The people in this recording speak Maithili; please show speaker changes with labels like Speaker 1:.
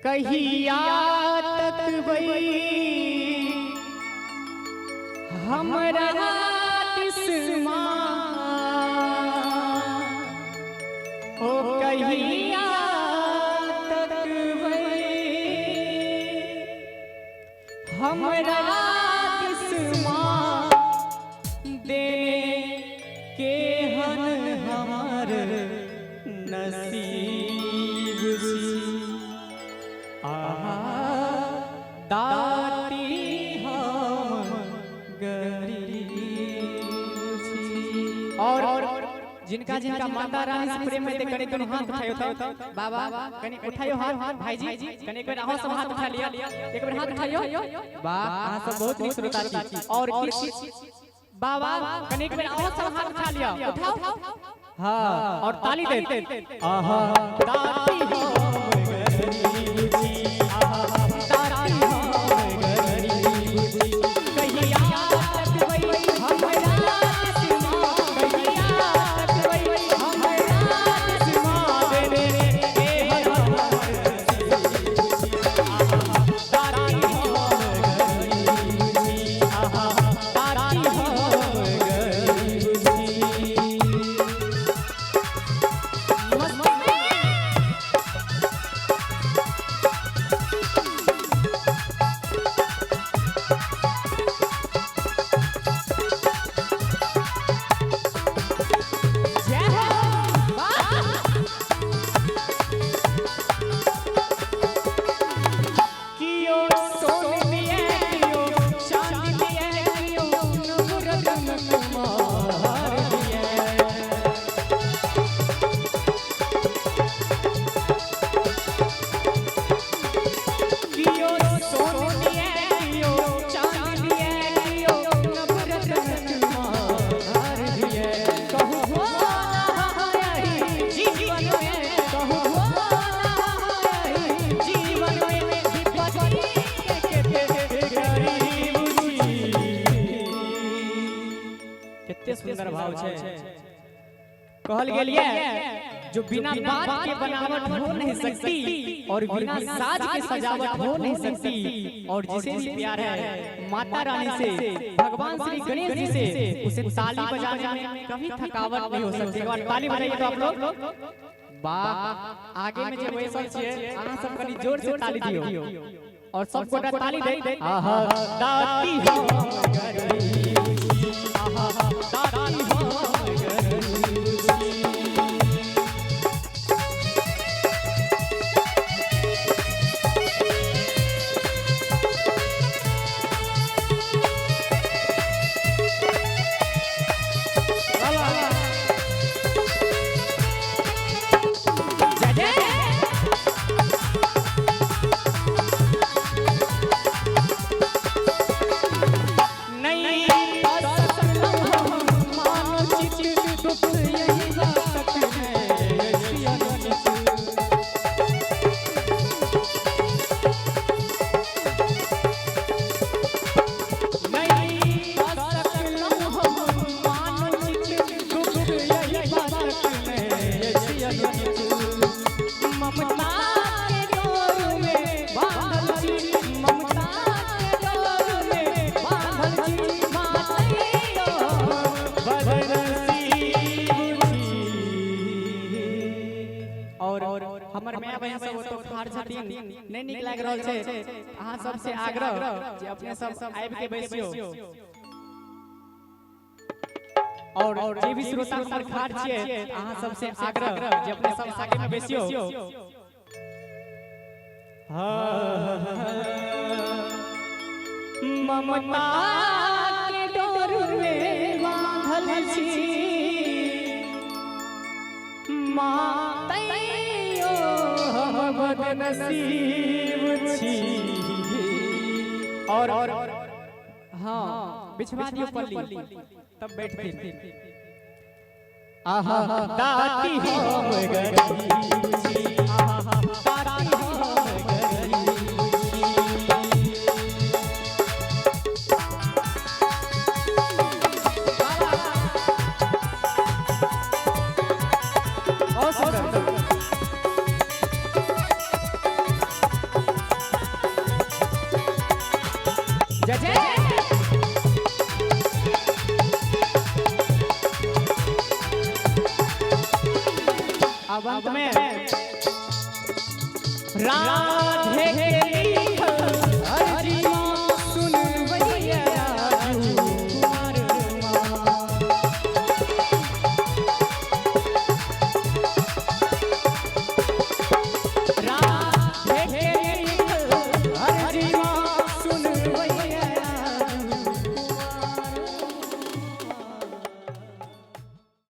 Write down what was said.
Speaker 1: कहिया तकबै हमरा दिसमा, ओ कहिया तकबै हमरा दिसमा, देने केहन हमर नसीब छी। आहा दाती हम गरीब छी। और जिनका जिनका माता रानी से प्रेम है, कनि दुनू हाथ उठायो तो बाबा, कनि उठायो हाथ। भाईजी, कनि एक बेर अहाँ सब हाथ उठा लिया, एक बेर हाथ उठायो। वाह, अहाँ सब बहुत नीक श्रोता छी। और किछु बाबा, कनि एक बेर अहाँ सब हाथ उठा लिया, उठाओ। हाँ, और ताली दे। आहा दाती हम गरीब छी, आहा दाती हम गरीब छी, कहिया तकबै हमरा दिसमा, कहिया तकबै हमरा दिसमा, देने केहन हमर नसीब छी। आहा दाती हम गरीब छी, आहा दाती हम गरीब छी। मस्त। जय हो, वाह। कियो सोन दिए, कियो चांदी दिए, कियो नवरत्न कुमार दिए। कियो सोन दिए, कियो चांदी दिए, कियो नवरत्न कुमार दिए। कहू हो ना जीवन में, कहू हो ना जीवन में, विपत्ति के गरीब छी। कते सुंदर भाव छै। कहल गेल ये जो बिना बात के बनावट हो नहीं सकती और बिना साज के सजावट हो नहीं सकती, और जिसे भी प्यार है माता रानी से, भगवान श्री गणेश जी से, उसे ताली बजाने में कभी थकावट नहीं हो सकती। एक बार ताली बजाइए तो आप लोग। वाह, आगे में जे बैसल छियै अहाँ सब कनि जोर से ताली दियौ और सब गोटा ताली दे। आहा दाती हम गरीब छी, आहा दाती हम गरीब छी। जय जय। नहीं असलम हम मानो चित दुख यही बात है अनुचित। नहीं असलम हम मानो चित दुख यही बात है अनुचित। ममता के डोर में बांधल छी, ममता के डोर में बांधल छी, मातैयो बदनसीब छी। और हमर माय बहन सब ओतऽ ठाढ़ छथिन, नहि नीक लागि रहल छै। अहाँ सबसे आग्रह जे अपने सब आबि के बैसियौ और जे भी श्रोता हमर ठाढ़ छियै, अहाँ सबसे आग्रह जे अपने सब आगे में बैसियौ। ममता के डोर में बांधल छी, माँ तैयो हम बदनसीब छी। और हाँ, बिछवा दियौ पल्ली तब बैठथिन। आहा दाती हम गरीब छी, आहा दाती हम गरीब छी। बहुत सुंदर। जय जय। अब अंत में राधे।